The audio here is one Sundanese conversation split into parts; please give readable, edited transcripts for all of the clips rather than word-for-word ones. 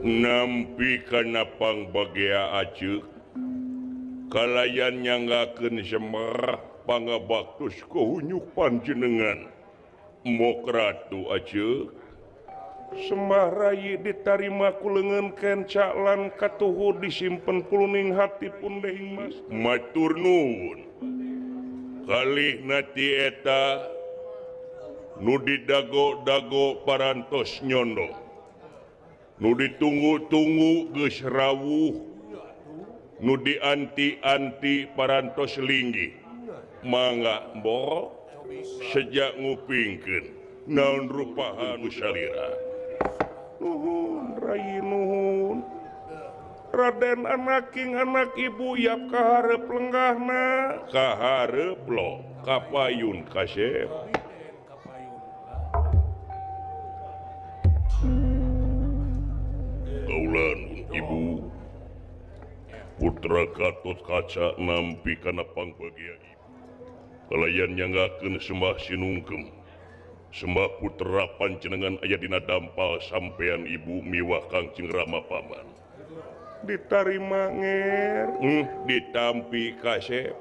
Nampi kana pangbagea aceuk kalayan nyanggakeun Semar pangabaktus kuhunyuk panjenengan Mok Ratu aceuk. Sembah rayi ditarima ku leungeun kenca lan katuhu disimpen kuluning hati pundehing mas. Matur nuwun. Kalihna ti eta nu didago-dago parantos nyondo. Nu ditunggu-tunggu geus rawuh. Nu dianti-anti parantos linggih. Mangga mbok sejak ngupingkeun naon rupahan salira. Nuhun rayi nuhun. Raden anaking anak ibu yap kaharep lenggahna kaharep lo kapayun kasep. Kaulan ibu putra Gatot Kaca nampi kana pangbagia ibu kalayan nyanggakeun sembah sinungkem sembah putra panjenengan aya dina dampal sampean ibu miwah Kangjeng Rama paman. Ditarima nger ditampi kasep.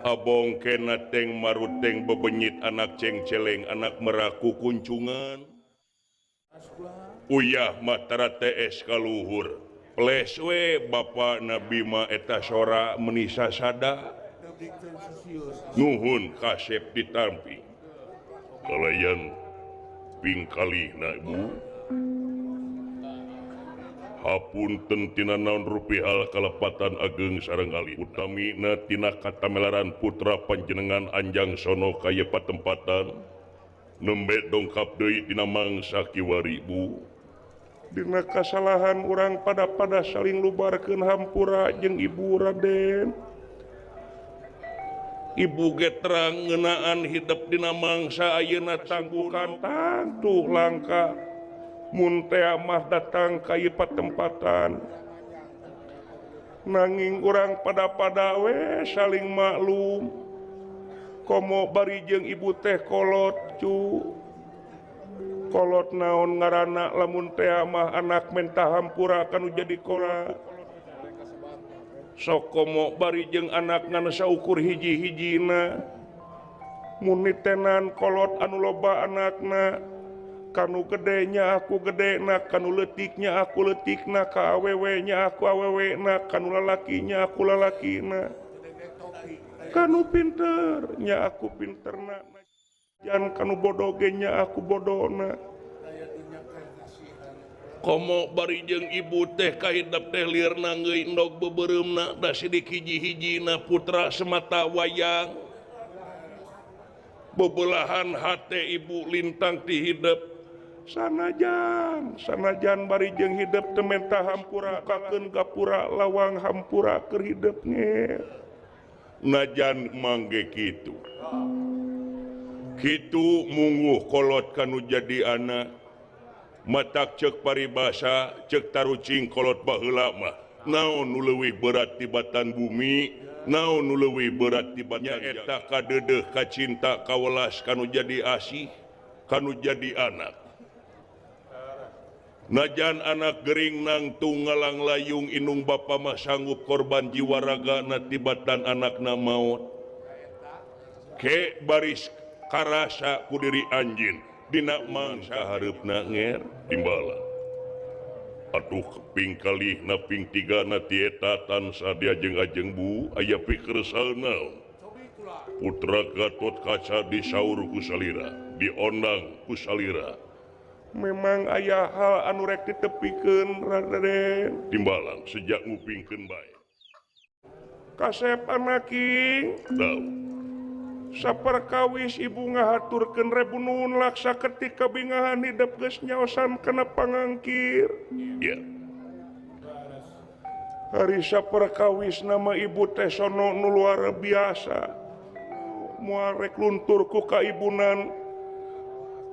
Abong kena teng maruteng bebenyit anak cengceleng anak meraku kuncungan. Uyah matara TS kaluhur ples we Bapak Nabima eta sora menisa sada. Nuhun kasep ditampi kalayan pingkali na ibu. Hapunten tina naon rupi hal kalepatan ageng sareng ali utamina tina katamelaran putra panjenengan Anjang Sono kaya patempatan nembe dongkap deui dina mangsa kiwari bu. Dina kasalahan urang pada-pada saling lubarkeun hampura jeung ibu Raden. Ibu ge terang ngeunaan hidep dina mangsa ayeuna tanggukan tantuh langka. Mun teh mah datang ka ieu patempatan nanging urang pada-pada we saling maklum. Komo bari jeung ibu teh kolot cu. Kolot naon ngaranna lamun teh mah anak menta hampura kanu jadi kola. Sok komo bari jeung anak ngan saukur hiji-hijina. Mun nitenan kolot anu loba anakna kanu gedenya aku gedena, kanu leutiknya aku leutikna, ka awewe-nya aku awewena, kanu lalakinya aku lalakina, kanu pinternya aku pinterna, jan kanu bodoh ge nya aku bodona. Komo bari jeung ibu teh kahidep teh lirna ngeuy endog beubereumna da sidik hiji-hijina putra semata wayang. Bebelahan hate ibu lintang ti hidep. Sanajan sanajan bari jeung hidep teu menta hampura kakeun gapura lawang hampura keur hidep nge. Najan mangge kitu. Kitu mungguh kolot kanu jadi anak. Matak ceuk paribasa ceuk tarucing kolot baheula mah naon nu leuwih berat tibatan bumi, naon nu leuwih berat tibatan eta kadeudeuh kacinta kawelas kanu jadi asih kanu jadi anak. Najan anak gering nangtung ngalang layung inung bapa mah sanggup korban jiwa raga na tibatan anakna maot. Ke baris karasa ku diri anjin dina mangsa hareupna nger timbalan. Atuh ping kalih na ping tiga na ti eta tansah diajeng-ajeng bu aya pikersal naon. Putra Gatot Kaca disaur ku salira, diondang ku salira. Memang aya hal anu rek ditepikeun Raden. Timbalan sejak ngupingkeun bae. Kasep anaking. Tahu. Saperkawis ibu ngahaturkeun rebu nuhun laksa ketika bingahan hidep geus nyaosan kana pangangkir. Iya. Hari saperkawis nama ibu teh sono nu luar biasa. Moal rek luntur ku kaibunan.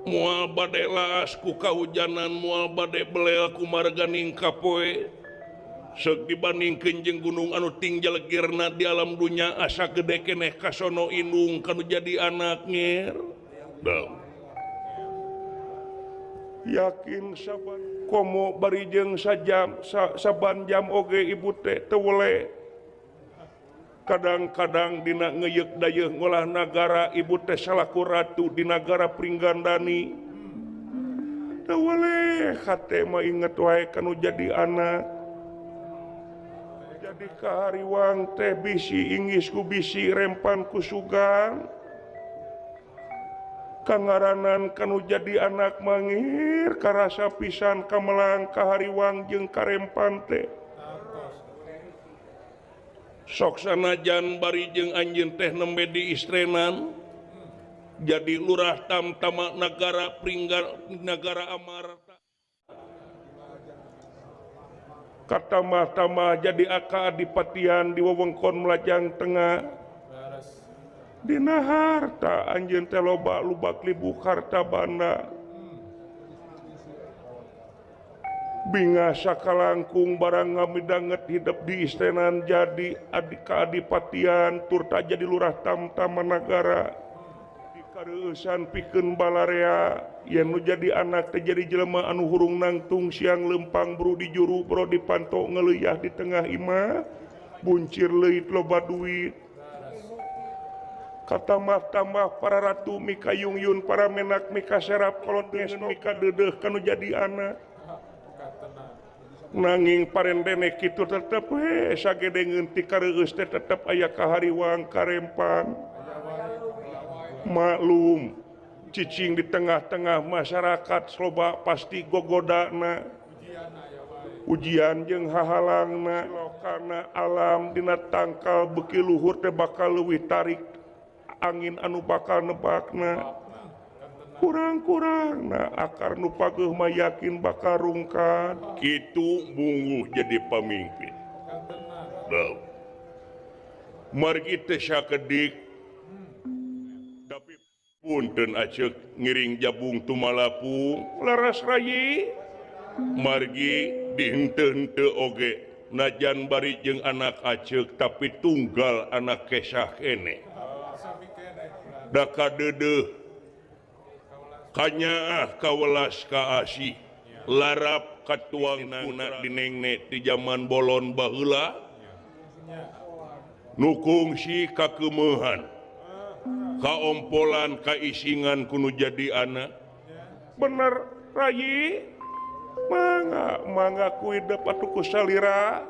Moal bade laas ku kahujanan, moal bade belel ku marganing kapoe. Seuk dibandingkeun jeung gunung anu tinggal geurna di alam dunya asa gede keneh kasono indung kanu jadi anak nger. Daun. Yakin saban komo bari jeung sajam saban jam oge ibu teh teu weleh. Kadang-kadang dina ngeuyeuk dayeuh ngolah nagara ibu teh salaku ratu di nagara Pringgandani. Teu weleh hate mah inget wae kanu jadi anak. Jadi kahariwang teh bisi inggis ku bisi rempan ku sugan. Kangaranan kanu jadi anak mangir karasa pisan kamelang kahariwang jeung karempan teh. Sok sanajan bari jeung anjeun teh nembe di istrenan jadi lurah tamtama nagara Pringgal nagara Amarta. Katambah-tambah jadi kaadipatian di wewengkon Melajang Tengah. Dina harta anjeun teh loba lubak libuk harta banda. Binga sakalangkung barang ngamidanget hidup di istenan jadi adik kaadipatian turta jadi lurah tamtama nagara. Dikareusan pikeun balarea yen nu jadi anak teh jadi jelema anu hurung nangtung siang lempang bru di juru bro dipanto ngeuleuh di tengah imah buncir leuit loba duit. Katambah-tambah para ratu mika yung-yun para menak mika serap kolot geus mika deudeuh kanu jadi anak. Nanging parendene kitu tetep we sagedengeun ti kareueus teh tetep aya kahariwang karempan. Maklum cicing di tengah-tengah masyarakat loba pasti gogodana. Ujian jeung hahalangna karena alam dina tangkal beuki luhur teh bakal leuwih tarik angin anu bakal nebakna. Kurang-kurang nah akar nu pageuh mah yakin bakal rungkad. Kitu bunguh jadi pamimpin. Margi teh sakedik tapi punten aceuk ngiring jabung tumalapung laras rayi. Margi dihenteu-henteu oge najan bari jeung anak aceuk tapi tunggal anak kesah keneh. Da kadeudeuh kanyaah kawelas kaasih larap katuang kuna dinengne di zaman bolon baheula nu kungsi kakeumeuhan kaompolan kaisingan kunu jadi anak. Bener rayi mangga mangga ku hidup atuh ku salira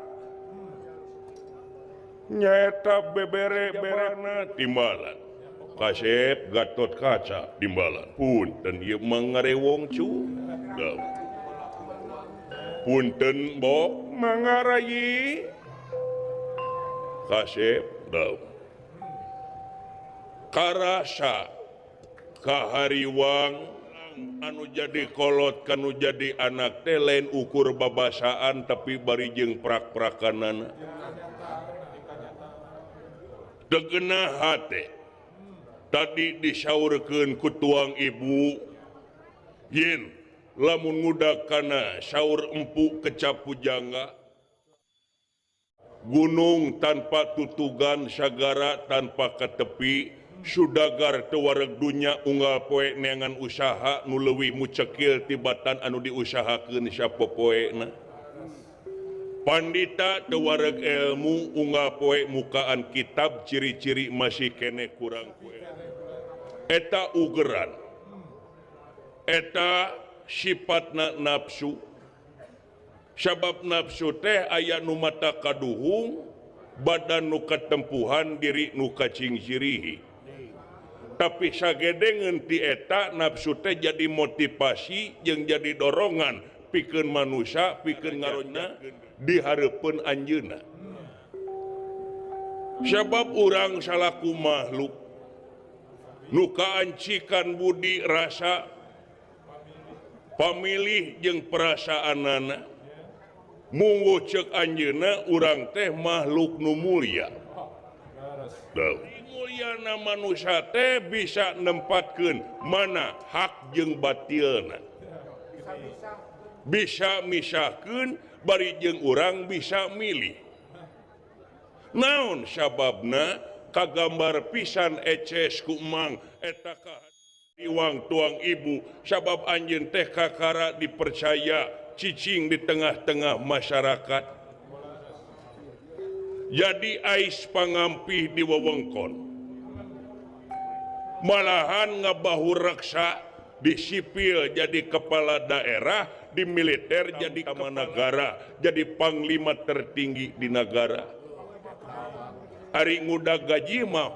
nyaeta bebere berana timbalan Kasep Gatot Kaca timbalan punten ieu mah ngarewong cu. Punten bok mangga rayi Kasep daun. Karasa kahariwang anu jadi kolot kanu jadi anak teh lain ukur babasaan tapi bari jeung prak-prakanana. Teu geunah hate tadi disaurkeun ku tuang ibu yen lamun ngudak kana saur empuk kecap pujangga gunung tanpa tutugan sagara tanpa katepi sudagar teu wareg dunya unggal poe neangan usaha nu leuwih mucekil tibatan anu diusahakeun sapopoena. Pandita teu wareg ilmu unggal poe mukaan kitab ciri-ciri masih keneh kurang poe. Eta ugeran eta sifatna nafsu. Sabab nafsu teh aya nu mata kaduhung badan nu katempuhan diri nu kacingcirihi. Tapi sagedengeun ti eta nafsu teh jadi motivasi jeung jadi dorongan pikeun manusia pikeun ngaronya di hareupeun anjeunna. Sabab urang salaku makhluk nu kaancikan budi rasa pamilih jeung perasaanana munggu ceuk anjeunna urang teh makhluk nu mulia. Mulyana manusia teh bisa nempatkeun mana hak jeung batilna. Bisa misahkeun bari jeung urang bisa milih. Naon sababna kagambar pisan eces ku emang eta ka Iwang tuang ibu sabab anjeun teh kakara dipercaya cicing di tengah-tengah masyarakat. Jadi ais pangampih di wewengkon. Malahan ngabahureksa di sipil jadi kepala daerah, di militer jadi kepala negara, jadi panglima tertinggi di negara. Ari ngudag gaji mah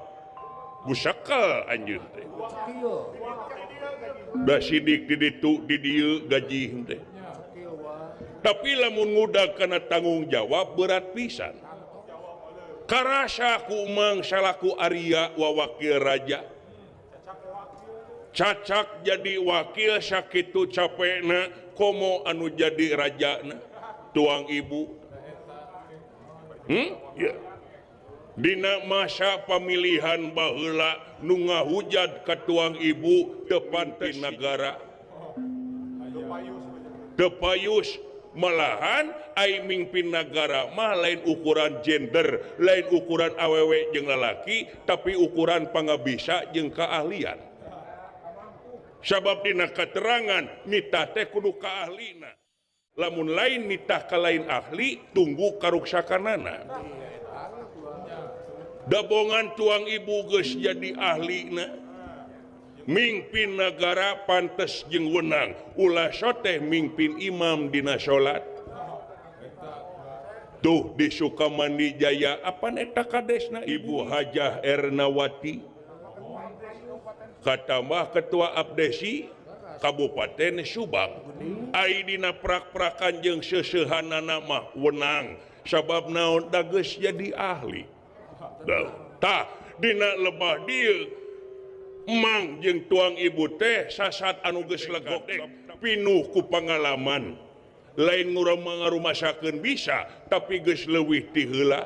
busakal anjeun teh. Da sidik di ditu di dieu gaji teh. Tapi lamun ngudag kana tanggung jawab berat pisan. Karasa ku Mang salaku Arya wawakil raja. Cacak jadi wakil sakitu capekna komo anu jadi rajana tuang ibu. Ya. Dina masa pemilihan baheula nu ngahujat ka tuang ibu teu pantes nagara. Teu payus malahan ai mingpin nagara mah lain ukuran gender, lain ukuran awewe jeung lalaki, tapi ukuran pangabisa jeung keahlian. Sabab dina keterangan nitah teh kudu kaahlina. Lamun lain nitah ka lain ahli tunggu karuksakanana. Dabongan tuang ibu geus jadi ahlina. Mingpin nagara pantes jeung wenang, ulah soteh mingpin imam dina salat. Tuh di Sukamandi Jaya apan eta kadesna Ibu Hajah Ernawati. Katambah Ketua Abdesi Kabupaten Subang. Ai dina prak-prakan jeung seseuhanana mah wenang sabab naon da geus jadi ahli. Tah dina lebah dieu Mang jeung tuang ibu teh sasat anu geus legok pinuh ku pangalaman. Lain ngarumasakeun bisa tapi geus leuwih ti heula.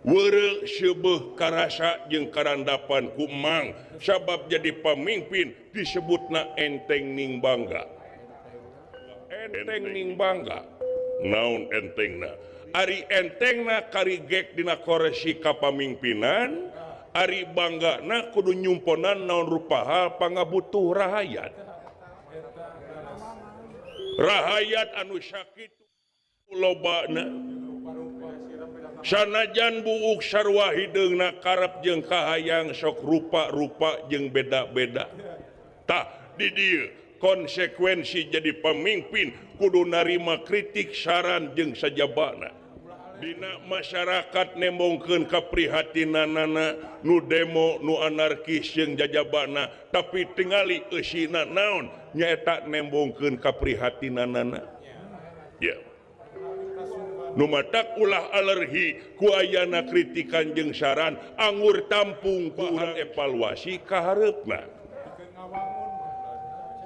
Weureu seubeuh karasa jeung karandapan ku Mang sabab jadi pamimpin disebutna enteng ning bangga. Enteng ning bangga. Naon entengna? Ari entengna karigek dina koresi kapamimpinan, ari banggana kudu nyumponan naon rupa hal pangabutuh rahayat. Rahayat anu sakitu lobana. Sanajan buuk sarua hideungna karep jeung kahayang sok rupa-rupa jeung beda-beda. Tah di dieu konsekuensi jadi pamimpin kudu narima kritik saran jeung sajabana. Dina masyarakat nembongkeun kaprihatinanana nu demo nu anarkis jeung jajabana, tapi tingali eusina naon nyaeta nembongkeun kaprihatinanana. Ya. Nu matak ulah alergi ku ayana kritikan jeung saran anggur tampung ku urang evaluasi ka hareupna.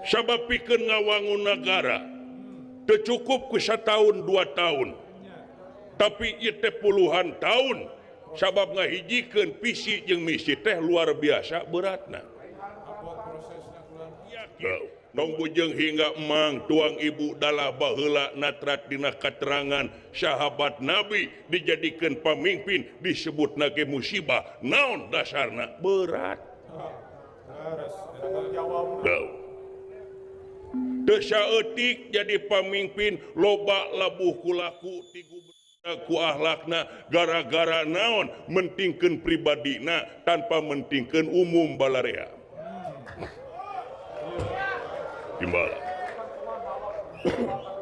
Sabab pikeun ngawangun nagara teu cukup ku sataun 2 tahun. Tapi ieu teh puluhan tahun sabab ngahijikeun visi jeung misi teh luar biasa beratna. Nong bujeng hingga emang tuang ibu dalah baheula natrat dina katerangan sahabat Nabi dijadikan pamimpin disebutna ge musibah naon dasarna berat. Teu saeutik jadi pamimpin loba labuh kulaku ku ahlakna gara-gara naon mentingkeun pribadina tanpa mentingkeun umum balarea. Timbala.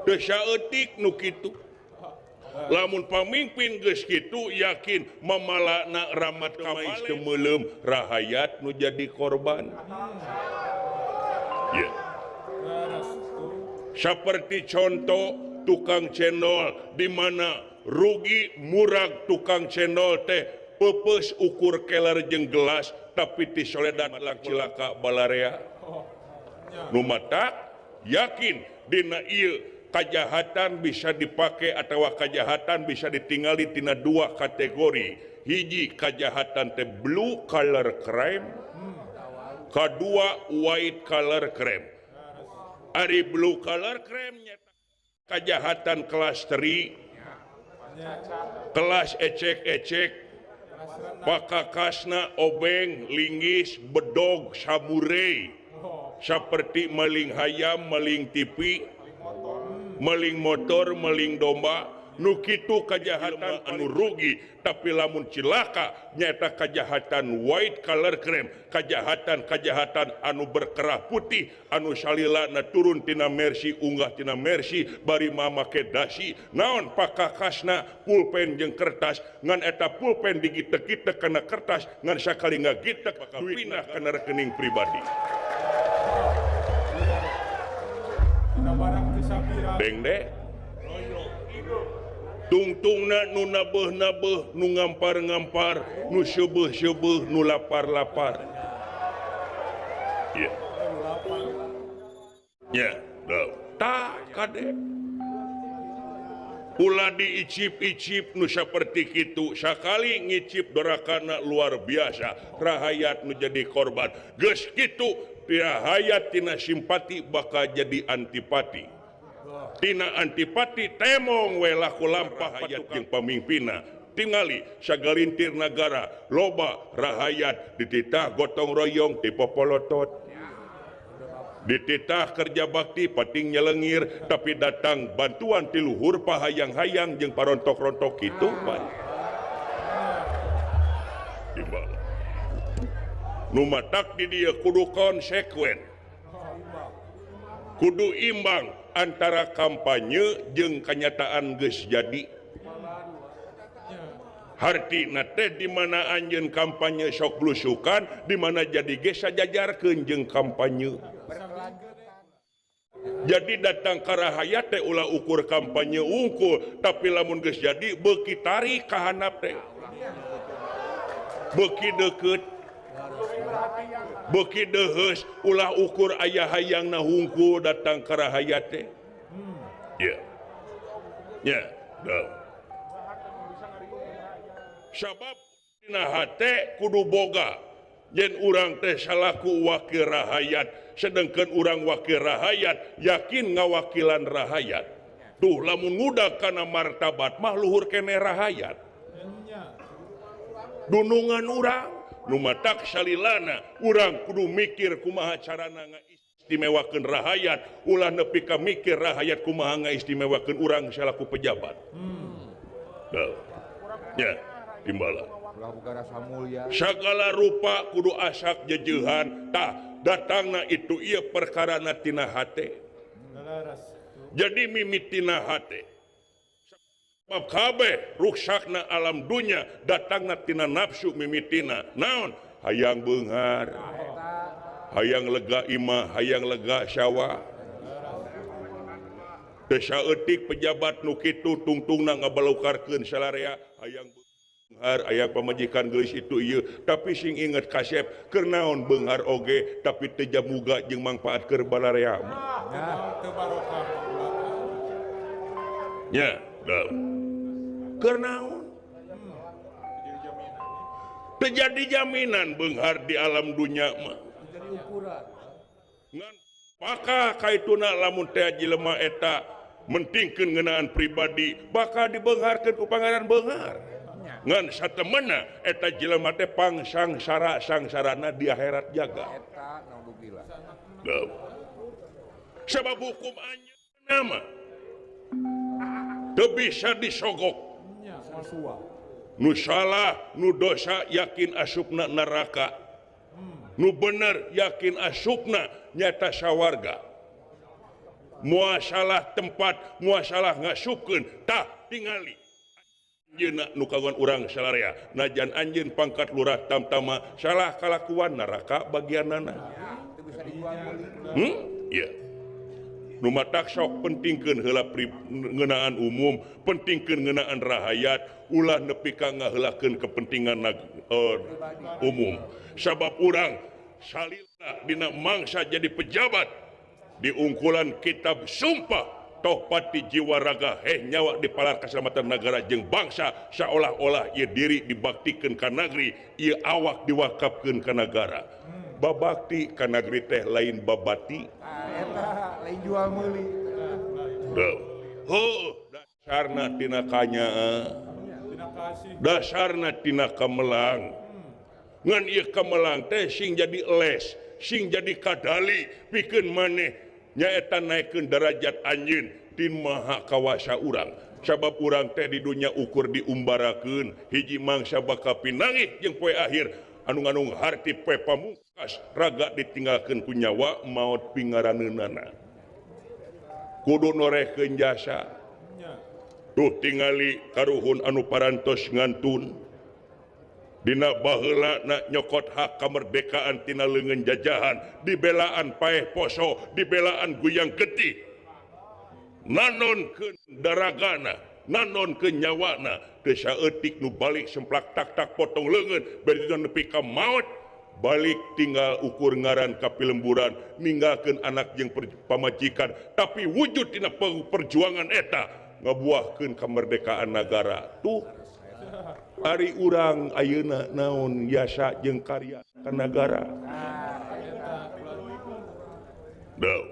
Teu saeutik nu kitu. Lamun pamimpin geus kitu yakin mamalana ramat kamais teu meuleum rahayat nu jadi korban. Ya. Seperti contoh tukang cendol di mana rugi murag tukang cendol teh peupeus ukur keler jeung gelas tapi ti soledat cilaka balarea. Nu matak yakin dina ieu kajahatan bisa dipake atawa kajahatan bisa ditingali tina dua kategori. Hiji kajahatan teh blue collar crime, kadua white collar crime. Ari blue collar crime nyata kajahatan kelas teri, kelas ecek-ecek, Pakakasna obeng linggis bedog saburei seperti maling hayam, maling TV, maling motor, maling domba. Nu kitu kajahatan anu rugi, tapi lamun cilaka nyata kajahatan white collar crime, kajahatan-kajahatan anu berkerah putih, anu salilana turun tina Mercy, unggah tina Mercy, bari mamake dasi, naon pakakasna pulpen jeung kertas, ngan eta pulpen digitek-gitek kana kertas, ngan sakali ngagitek bakal pindah kana rekening pribadi. Deng deh. Tungtungna nu nabeuh-nabeuh, nu ngampar-ngampar, nu seubeuh-seubeuh, nu lapar-lapar. Ya. Ya, tah kade. Ulah diicip-icip nu saperti kitu, sakali ngicip dorakana luar biasa, rahayat nu jadi korban. Geus kitu, rahayat tina simpati bakal jadi antipati. Tina antipati temong we laku lampah hayat jeung pamimpinna. Tingali sagalintir nagara loba rahayat dititah gotong royong dipopolotot, dititah kerja bakti pating nyelengir, tapi datang bantuan ti luhur pahayang-hayang jeung parontok-rontok kitu pan. Nu matak di dieu kudu konsekuen, kudu imbang antara kampanye jeung kenyataan geus jadi. Hartina teh di mana anjeun kampanye sok blusukan, di mana jadi geus sajajarkeun jeung kampanye. Jadi datang ka rahayat teh ulah ukur kampanye unggul, tapi lamun geus jadi beuki tarik ka handap teh. Beuki deukeut, beuki deuheus, ulah ukur aya hayangna hungkul datang ka rahayat teh. Ya. Ya, sabab dina hate kudu boga yen urang teh salaku wakil rahayat, sedengkeun urang wakil rahayat yakin ngawakilan rahayat. Duh lamun ngudag kana martabat mah luhur keneh rahayat. Dunungan urang nu matak salilana urang kudu mikir kumaha carana ngaistimewakeun rahayat, ulah nepi ka mikir rahayat kumaha ngaistimewakeun urang salaku pejabat. Ya, timbala. Segala rupa kudu asak jejeuhan, tah datangna itu ieu perkarana tina hate. Jadi mimitina hate. Sebab kabeh ruksakna alam dunya datangna tina nafsu mimitina. Naon? Hayang beunghar, hayang lega imah, hayang lega sawah. Teu saeutik pejabat nu kitu tungtungna ngabalukarkeun salarea hayang beunghar, hayang pamajikan geulis itu ieu, tapi sing inget kasep keur naon beunghar oge tapi teu jamuga jeung mangfaat keur balarea mah. Teu barokah. Nya, keur naon? Teu jadi jaminan beunghar di alam dunya mah. Ngan maka kaituna lamun teh jelema eta mentingkeun ngeunaan pribadi bakal dibeungharkeun ku pangeran beunghar. Ngan satemena eta jelema teh pangsangsara sangsarana di akhirat jaga. Eta naudzubillah. Sebab hukum anjeunna mah teu bisa disogok. Nu salah, nu dosa yakin asupna neraka. Nu bener yakin asupna nyata sawarga. Moal salah tempat, moal salah ngasupkeun, tah tingali. Anjeunna nu kagungan urang salarea, najan anjeun pangkat lurah tamtama salah kalakuan neraka bagianana. Iya. Nu matak sok pentingkeun heula ngeunaan umum, pentingkeun ngeunaan rahayat, ulah nepi ka ngaheulakeun kepentingan umum. Sabab urang salila dina mangsa jadi pejabat diungkulan kitab sumpah toh pati jiwa raga heh nyawa di palar keselamatan negara jeung bangsa, seolah-olah ieu diri dibaktikeun ka nagri, ieu awak diwakafkeun ka nagara. Babakti ka nagri teh lain babati. Eta lain jual meuli. Heuh, dasarna tina kanyaah. Dasarna tina kamelang. Ngan ieu kamelang teh sing jadi les, sing jadi kadali pikeun maneh nyaeta naikeun derajat anjeun ti maha kawasa urang. Sabab urang teh di dunya ukur diumbarakeun hiji mangsa bakal pinangih jeung poe akhir anu nganung harti poe pamungkas raga ditinggalkeun ku nyawa maot pingaraneunana. Kudu norehkeun jasa. Duh tingali karuhun anu parantos ngantun dina baheula na nyokot hak kemerdekaan tina leungeun jajahan dibelaan paeh poso dibelaan guyang getih nanon ke daragana nanon ke nyawana teu saeutik nu balik semplak tak tak potong leungeun bari nepi ka maot balik tinggal ukur ngaran ka pilemburan ninggalkeun anak jeung pamajikan tapi wujud dina perjuangan eta ngabuahkeun kemerdekaan nagara tuh ari urang ayeuna naon jasa jeung karya ka nagara.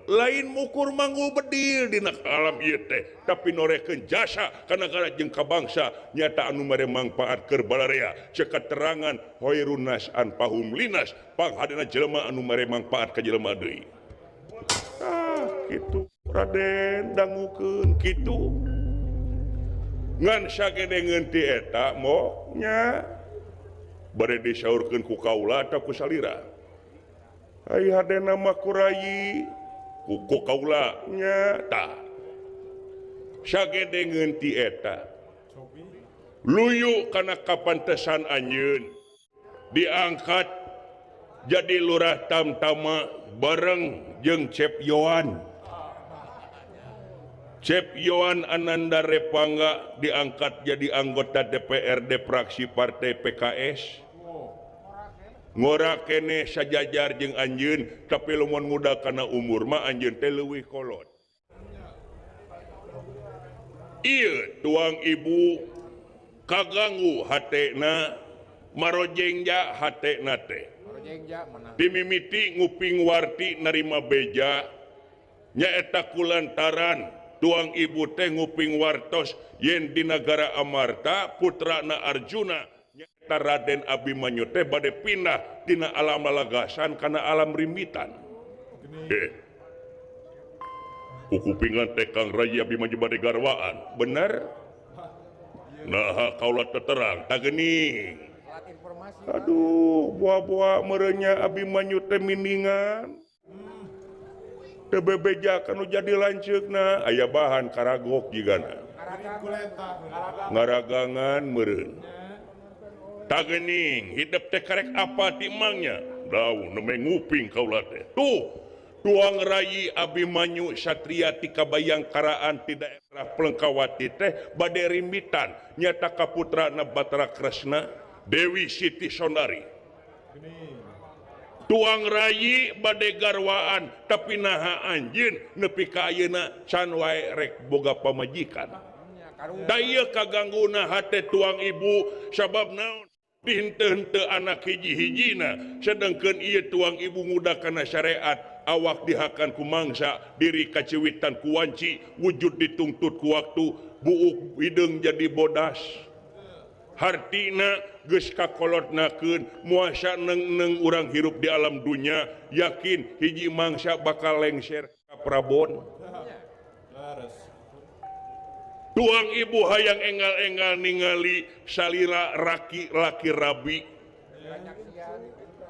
Lain mukur manggul bedil dina alam ieu teh tapi norehkeun jasa ka nagara jeung ka bangsa nyata anu mere mangpaat keur balarea ceuk katerangan khairun nas anfahum linas panghadena jelema anu mere mangpaat ka jelema deui. Ah kitu Raden dangukeun kitu ngan sagede ngeunti eta mo nya bade disaurkeun ku kaula atawa ku salira. Ai hadena mah ku rayi ku kaula nya tah sagede ngeunti eta luyu kana kapantesan anjeun diangkat jadi lurah tamtama bareng jeung Cep Yohan. Cep Yohan Ananda Repangga diangkat jadi anggota DPRD fraksi Partai PKS. Ngora kene sajajar jeung anjeun tapi lamun muda kana umur mah anjeun teh leuwih kolot. Ieu tuang ibu kaganggu hatena marojengja hatena teh. Dimimiti nguping warti narima beja nyaeta kulantaran tuang ibu teh nguping wartos yen di nagara Amarta putrana Arjuna nyaeta Raden Abimanyu teh bade pindah tina alam lagasan kana alam rimbitan. Kukupingan teh Kang Rayi Abimanyu bade garwaan, bener? Nah, kaula teterang tah geuning. Aduh, buah-buah merenya Abimanyu teh miningan. Teu bebeja kanu jadi lanceukna, aya bahan karagok jigana. Ngaragangan meureun. Tagening hidup teh karek apa ti emangnya? Daun nembe nguping kaula teh. Tuh, tuang rayi Abimanyu Satria ti Kabayangkaraan ti daerah Plengkawati teh bade rimbitan nyata kaputrana Batara Kresna Dewi Siti Sondari. Tuang rayi bade garwaan tapi naha anjeun nepi ka ayeuna can wae rek boga pamajikan. Da ieu kagangguna hate tuang ibu sabab naon? Dihenteu-henteu anak hiji-hijina sedengkeun ieu tuang ibu nguda kana syariat awak dihakan ku mangsa diri kaciwitan ku wanci wujud dituntut ku waktu buuk hideung jadi bodas. Hartina geus kakolotnakeun muasa neng-neng urang hirup di alam dunya yakin hiji mangsa bakal lengser ka prabon. Tuang ibu hayang enggal-enggal ningali salira raki-laki rabi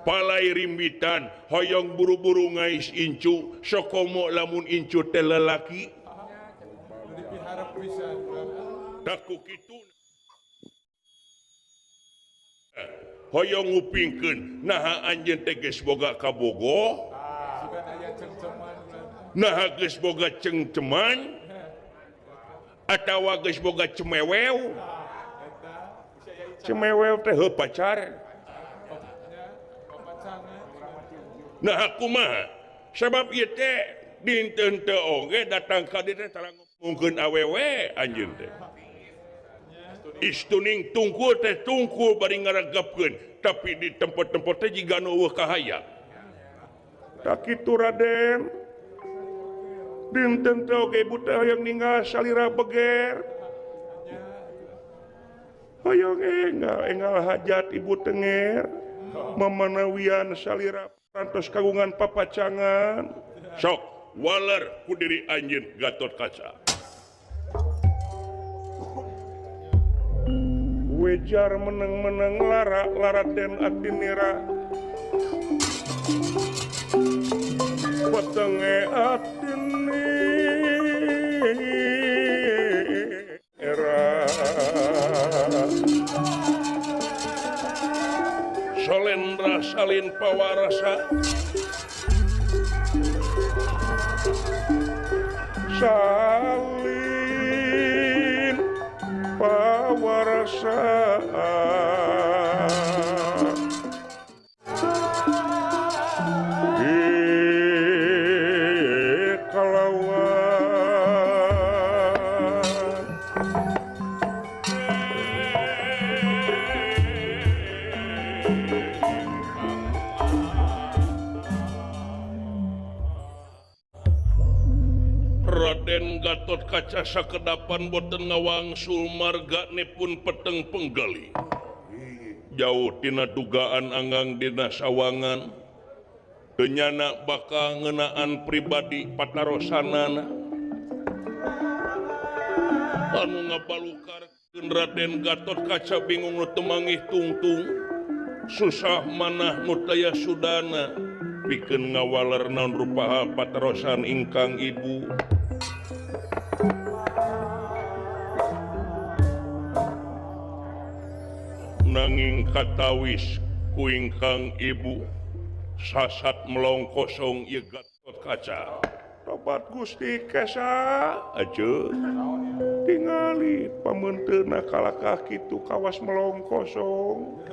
palai rimbitan hoyong buru-buru ngais incu sokomo lamun incu teh lalaki taku kitu hoyong ngupingkeun naha anjeun teh geus boga kabogoh naha geus boga cengceman atawa geus boga cemewew cemewew teh heuh pacar nah kumaha sabab ieu teh dinten teu oge datang ka dieu teh tara ngomongkeun awewe anjeun teh istuning tungkul teh tungkul bari ngaragapkeun tapi di tempat-tempat teh jiga nu eueuh kahayang tak kitu Raden dinten teh oge ibu teh hayang ninggal salira beger Hoyong enggal enggal hajat ibu tenger mamanawian salira rantos kagungan papacangan. Sok waler ku diri anjeun Gatot Kaca. Wejar meneng-meneng lara laraden atinira wetenge atinira Solendra salin pawarasa salin pawarasa Raden Gatot Kaca sakedapan boten ngawangsul margane pun peteng penggali. Jauh tina dugaan anggang dina sawangan teu nyana bakal ngeunaan pribadi patarosanana. Anu ngabalukarkeun Raden Gatot Kaca bingung nu teu manggih tungtung. Susah manah nu taya sudana pikeun ngawaler naon rupaha patarosan ingkang ibu. Nanging katawis ku ingkang ibu sasat melong kosong ieu Gatot Kaca. Tobat Gusti Kesa aja tingali pameunteuna kalakah kitu kawas melong kosong.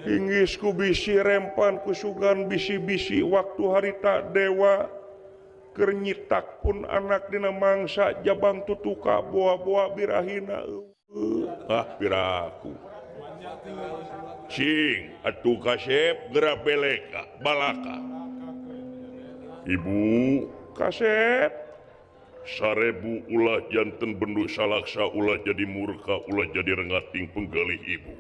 Inggis ku bisi rempan kusugan bisi-bisi waktu harita dewa keur nyitak pun anak dina mangsa jabang tutuka boa-boa birahina. Ah piraku cing atuh kasep geura beleka balaka ibu kasep 1000 ulah janten bendu salaksa ulah jadi murka ulah jadi rengating penggalih ibu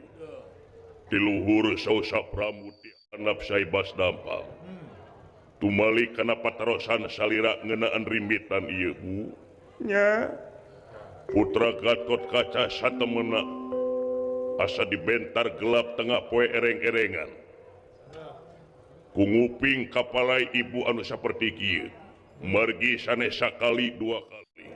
tiluhur sausa pramuti anap saibas dampal tumali kana patarosan salira ngeunaan rimbitan ieu bu nya. Putra Gatot Kaca satemena asa dibentar gelap tengah poe ereng-erengan. Kunguping kapalai ibu anu saperti kieu, margi sanes sakali dua kali.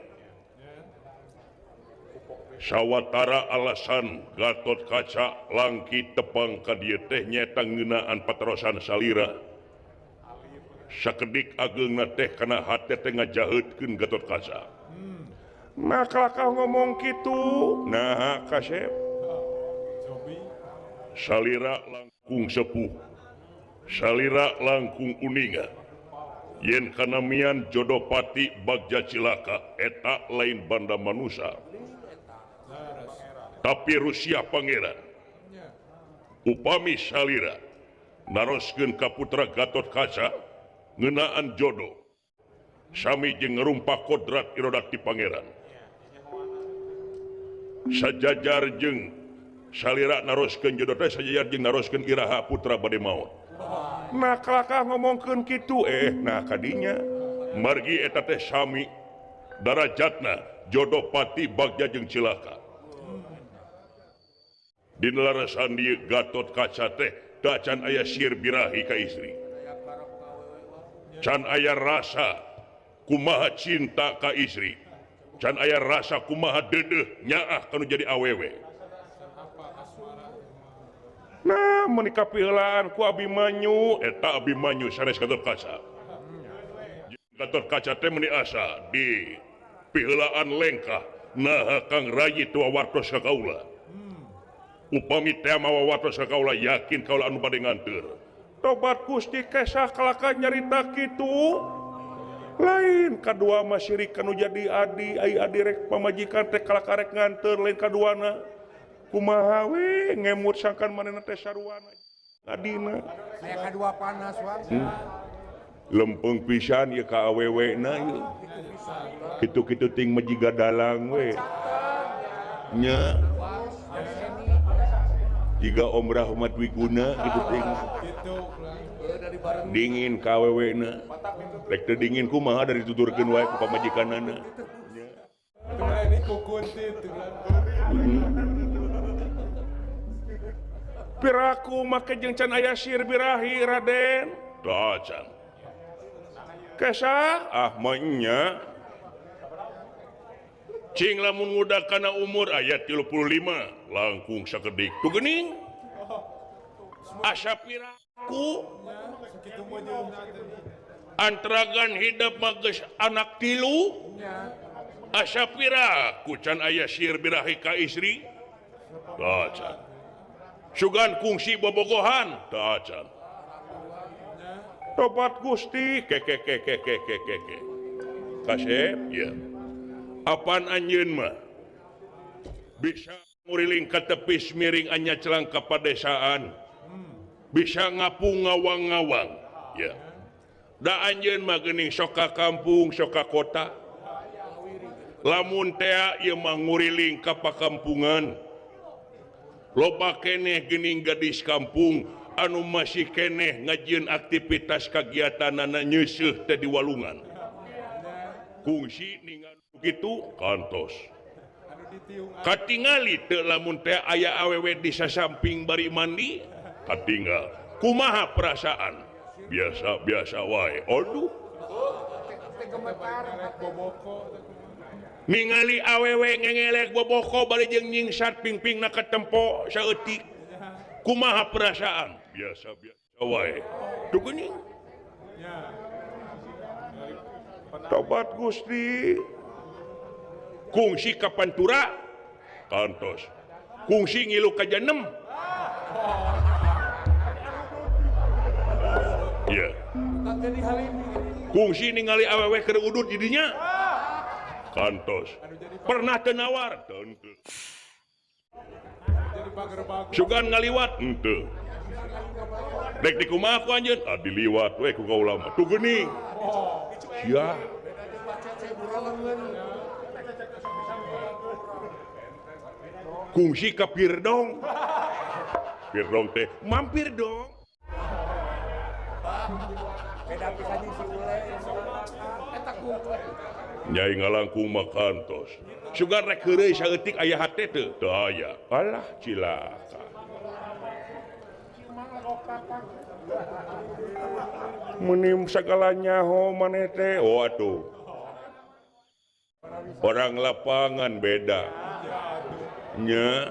Sawatara alasan Gatot Kaca langki tepang ka dieu teh nyaeta ngeunaan patarosan salira. Sakedik ageungna teh kana hate teh ngajaheutkeun Gatot Kaca. Nah kalakah ngomong kitu nah kasep salira langkung sepuh salira langkung uninga yen kanamian jodopati bagja cilaka eta lain banda manusa tapi Rusia pangeran upami salira naroskeun ka putra Gatot Kaca ngeunaan jodoh sami jeung ngerumpak kodrat irodat ti pangeran sajajar jeung salira naroskeun jodoh teh sajajar jeung naroskeun iraha putra bade maot. Nah kalakah ngomongkeun kitu nah kadinya margi eta teh sami darajatna jodoh pati bagja jeung cilaka. Dina larasan dieu Gatot Kaca teh dacan aya sir birahi ka istri. Can aya rasa kumaha cinta ka istri. Can aya rasa kumaha dedeh nyaah kanu jadi awewe. Nah meuni kapiheulaan ku Abimanyu eta Abimanyu sanes Gatot Kaca. Gatot Kaca teh meuni asa di piheulaan lengkah naha Kang Rayi teu wartos ka kaula. Upami teh mawa wartos ka kaula yakin kaula anu bade nganteur. Tobat Gusti Kesah kalaka nyarita kitu. Lain kadua masyirik kanu jadi adi ai adi rek pamajikan teh kalaka rek nganteur lain kaduana kumaha we ngemut sangkan manehna teh saruana adina aya kadua panas wae. Lempeng pisan ieu ka awewena ieu kitu-kitu ting majiga dalang we nya. Jika Om Rahmat Wiguna gitu teh. Dingin ka awewena. Rek teu dingin kumaha dari tuturkeun wae ku pamajikanana. Piraku make jeung can aya sir birahi Raden. Tah can. Kesah ah mah nya. Cing lamun ngudak kana umur aya 35 langkung sakedik tuh geuning. Asa piraku antragan hidup mah geus anak tilu. Asa piraku can aya sir birahi ka istri. Tah can. Sugan kungsi bobogohan. Tah can. Tobat Gusti ke ke ke ke ke ke ke. Kasep ya. Apaan anjeun mah bisa nguriling ka tepis miring anya celang ka padesaan, bisa ngapung ngawang-ngawang ya. Da anjeun mah geuning sok ka kampung sok ka kota, lamun tea ieu mah nguriling ka pakampungan. Loba keneh geuning gadis kampung anu masih keneh ngajieun aktivitas kagiatanana nyeuseuh teh di walungan. Kungsi ningal gitu kantos. Katingali teu lamun teh aya awewe di sasamping bari mandi, katinggal. Kumaha perasaan? Biasa-biasa wae. Aduh. Ningali awewe ngengelek boboko bari jeung nyingsat pingpingna katempo saeutik. Kumaha perasaan? Biasa-biasa wae. Tuh geuning. Tobat Gusti. Kungsi ka Pantura kantos. Kungsi ngilu ka Janem. Ya. Kungsi ningali awewe keur udud di dinya kantos. Pernah teu nawar? Teu. Sugan ngaliwat henteu. Rek dikumaha ku anjeun? Ah diliwat we ku kaula mah. Tuh geuning. Sia. Kungsi ka Pirdong. Pirdong teh mampir dong. Nyai ngalangkung mah kantos. Sugan rek heureuy saeutik aya hate teu? Teu aya. Alah cilaka. Meuni sagala nyaho maneh teh. Oh atuh. Orang lapangan beda. Nya.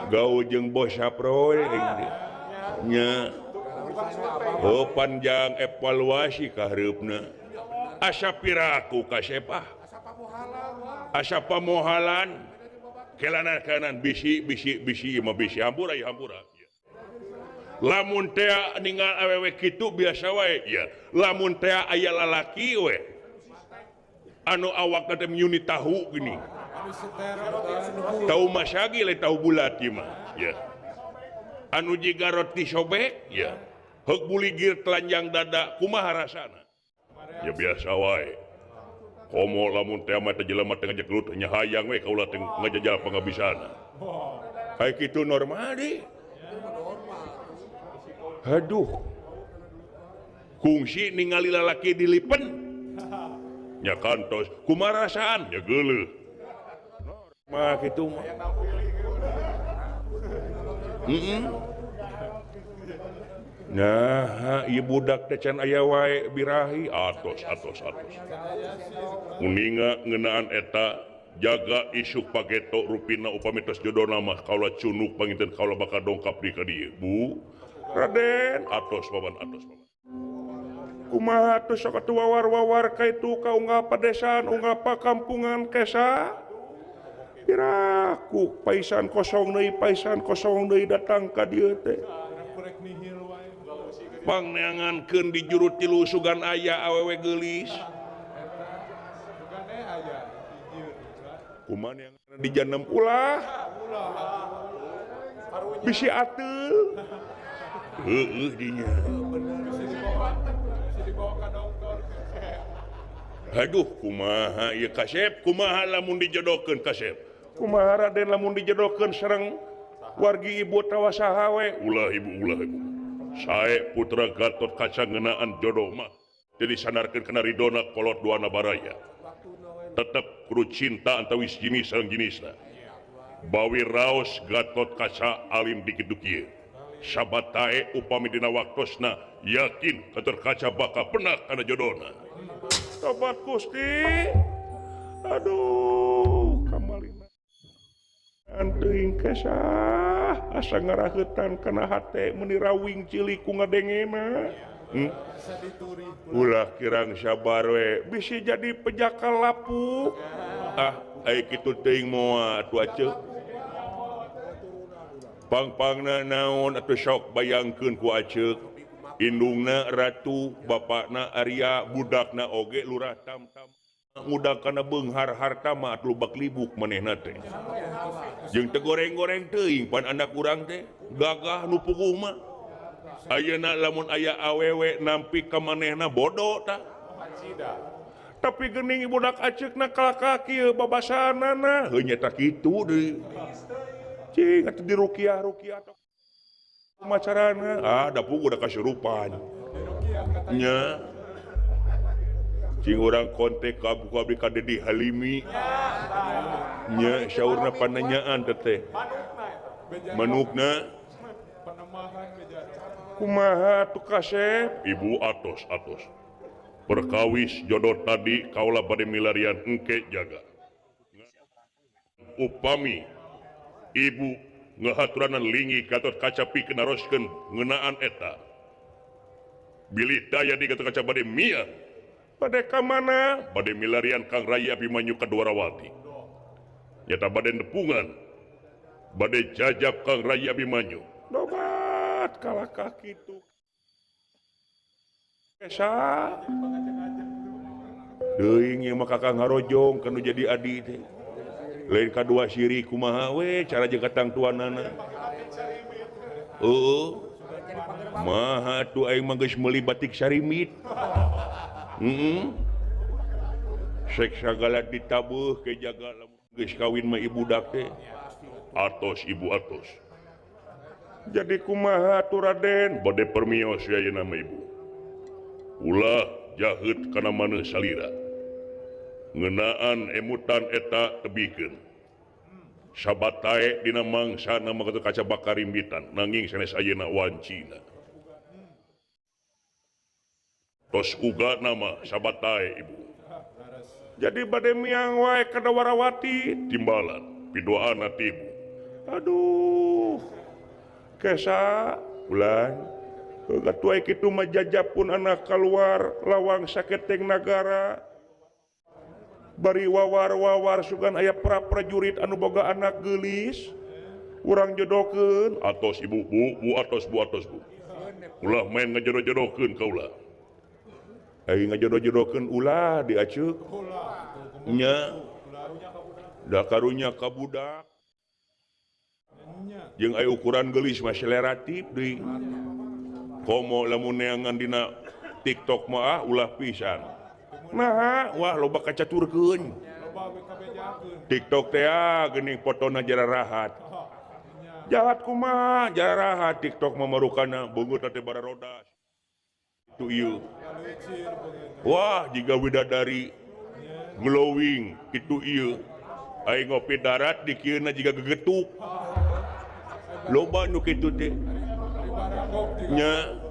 Gaul jeung bos Saprol nya. Oh panjang evaluasi ka hareupna. Asa piraku ka sepah. Asa pamohalan. Kelana kanan bisi bisi bisi mah bisi hampura ya hampura. Lamun tea ninggal awewe kitu biasa wae ya. Lamun tea aya lalaki we anu awakna teh menyuni tahu gini. Tahu masagi lain tahu bulat ieu mah ya. Anu jiga roti sobek ya. Heuk buligir telanjang dada kumaha rasana? Ya biasa wae. Komo lamun teh mah teh jelema teh ngajak gelut nya hayang we kaula teh ngajajal pangabisana. Kayak kitu normal deh. Aduh. Kungsi ningali lalaki dilipen. Nya kantos kumaha rasaan? Ya geuleuh. Mah kitu mah. Nah, ieu budak teh can aya wae birahi atos atos atos. Uninga ngeunaan eta jaga isuk pageto rupina upami tos jodona mah kaula cunuk panginten kaula bakal dongkap di ka dieu. Bu Raden atos paman atos paman. Kumaha atuh sok atuh wawar-wawar ka itu ka unggal padesaan unggal pakampungan kesa. Piraku paisan kosong deui datang ka dieu teh. Pangneangankeun di juru tilu sugan aya awewe geulis. Kumaha neangan di janem ulah. Bisi ateul. Heueuh dinya. Aduh kumaha ieu kasep, kumaha lamun dijodohkeun kasep. Kumaha Raden lamun dijodohkeun sareng Wargi ibu tawa saha we ulah ibu ulah ibu. Sae putra Gatot Kaca ngeunaan jodoh mah jadi sandarkeun kana ridona kolot duana baraya. Tetep kudu cinta antawis jenis sareng jenisna. Bawi raos Gatot Kaca alim dikitu kieu. Sabatae upami dina waktosna yakin Gatot Kaca bakal penak kana jodona. Tobat Gusti. Aduh, kamalina. Anteuing kesah asa ngaraheutan kana hate meuni rawing cilik ku ngadengena. Ulah kirang sabar we bisi jadi pejakal lapuk. Ah, ai kitu teuing moal atuh aceuk. Pang-pangna naon atuh sok bayangkeun ku aceuk. Indungna ratu, bapakna Arya, budakna oge lurah tam-tam. Ngudang kana beunghar harta mah atuh lubak libuk manehna teh. Jeung teu goreng-goreng teuing pan anak urang teh gagah nu puguh mah. Ayeuna lamun aya awewe nampi ka manehna bodoh tah. Tapi geuning budak aceukna kalakah kieu babasaanana heuh nya tah kitu deui. Cing atuh dirukiah-rukiah tok. Macarana ah da puguh da kasurupan. Nya. Cing urang kontak ka buku abdi ka Dedi Halimi. Nya saurna pananyaan teh. Manukna kumaha tuh kasep ibu atos atos. Perkawis jodoh tadi kaula bade milarian engke jaga. Upami ibu ngahaturanan lingi Gatot Kaca pikeun naroskeun ngeunaan eta. Bilih daya di Gatot Kaca bade mia. Bade ka mana? Bade milarian Kang Rayi Abimanyu ka Dwarawati. Nyata bade nepungan. Bade jajab Kang Rayi Abimanyu. Dobat kalakah kitu. Esa. Deuing ieu mah Kakang Harojong kanu jadi adi teh. Lain kadua siri kumaha we cara jeung katangtuanana. Heueuh. Maha atuh aing mah geus meuli batik sarimit. Sek sagala ditabuh ke jaga lamun geus kawin mah ibu dak teh. Atos ibu atos. Jadi kumaha atuh Raden? Bade permios ayeuna mah ibu. Ulah jaheut kana maneh salira. Ngeunaan emutan eta tebikeun. Sabatae dina mangsana mah Gatot Kaca bakal rimbitan nanging sanes ayeuna wancina. Tos uga nama sabatae ibu. Jadi bade miang wae ka Dwarawati timbalan pidoana ti ibu. Aduh. Kesa ulah gatuai kitu mah jajapun anak keluar lawang saketeng nagara. Bari wawar-wawar sugan aya prajurit anu boga anak geulis urang jodohkeun atos ibu bu bu atos bu atos bu. Ulah main ngajodoh-jodohkeun ka ulah. Ai ngajodoh-jodohkeun ulah diaceuk. Nya. Da karunya ka budak. Jeung aya ukuran geulis mah seleratif deui. Komo lamun neangan dina TikTok mah ulah pisan. Nah, wah loba kacaturkeun. TikTok teh geuning fotona jararahat. Jahat kumaha jararahat TikTok mah marukana beungeut teh bararodas. Itu ieu. Wah, jiga widadari glowing itu ieu. Aing ngopi darat dikieuna jiga gegetuk. Loba nu kitu teh. Nya.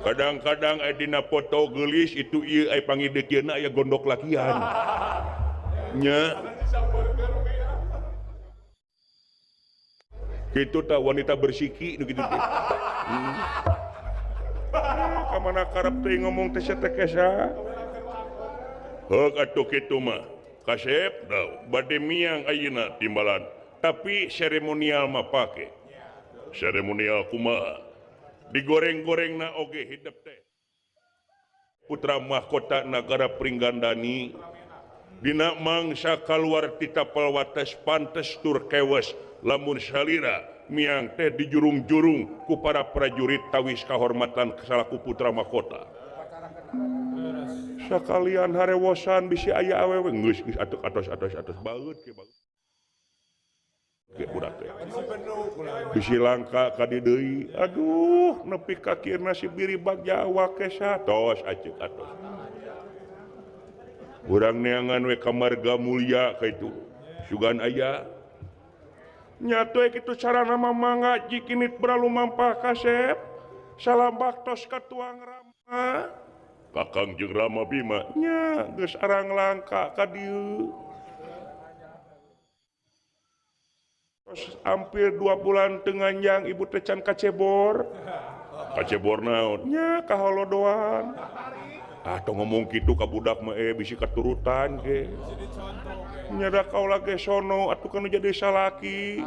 Kadang-kadang aya dina foto geulis itu ieu aya pangidekieuna aya gondok lakian. Nya. Kitu tah wanita bersiki nu kitu teh. Ka mana karep teh ngomong teh sia teh kesa. Heuk atuh kitu mah. Kasep dau bade miang ayeuna timbalan. Tapi seremonial mah pake. Seremonial kumaha? Digoreng-gorengna oge hidep teh. Putra mahkota nagara Pringgandani dina mangsa kaluar ti tapal wates pantes tur kewes lamun salira miang teh dijurung-jurung ku para prajurit tawis kahormatan salaku putra mahkota. Sakalian harewosan bisi aya awewe geus geus atuh atos atos atos baeut ke baeut. Ke budak teh. Bisi langka ka di deui. Aduh, nepi ka kirna si Biri Bagja Wakesa tos aceuk atos. Urang neangan we ka Marga Mulya ka itu. Sugan aya. Nya teh kitu carana mah mangga jikinit beralumampah kasep. Salam baktos ka tuang Rama. Kakang jeung Rama Bima nya geus arang langka ka dieu. Hampir 2 bulan tenganjang ibu teh can kacebor. Kacebor naon? Nya kaholodoan. Ah tong ngomong kitu ka budak mah bisi katurutan ge. Nya da kaula ge sono atuh kana jadi salaki.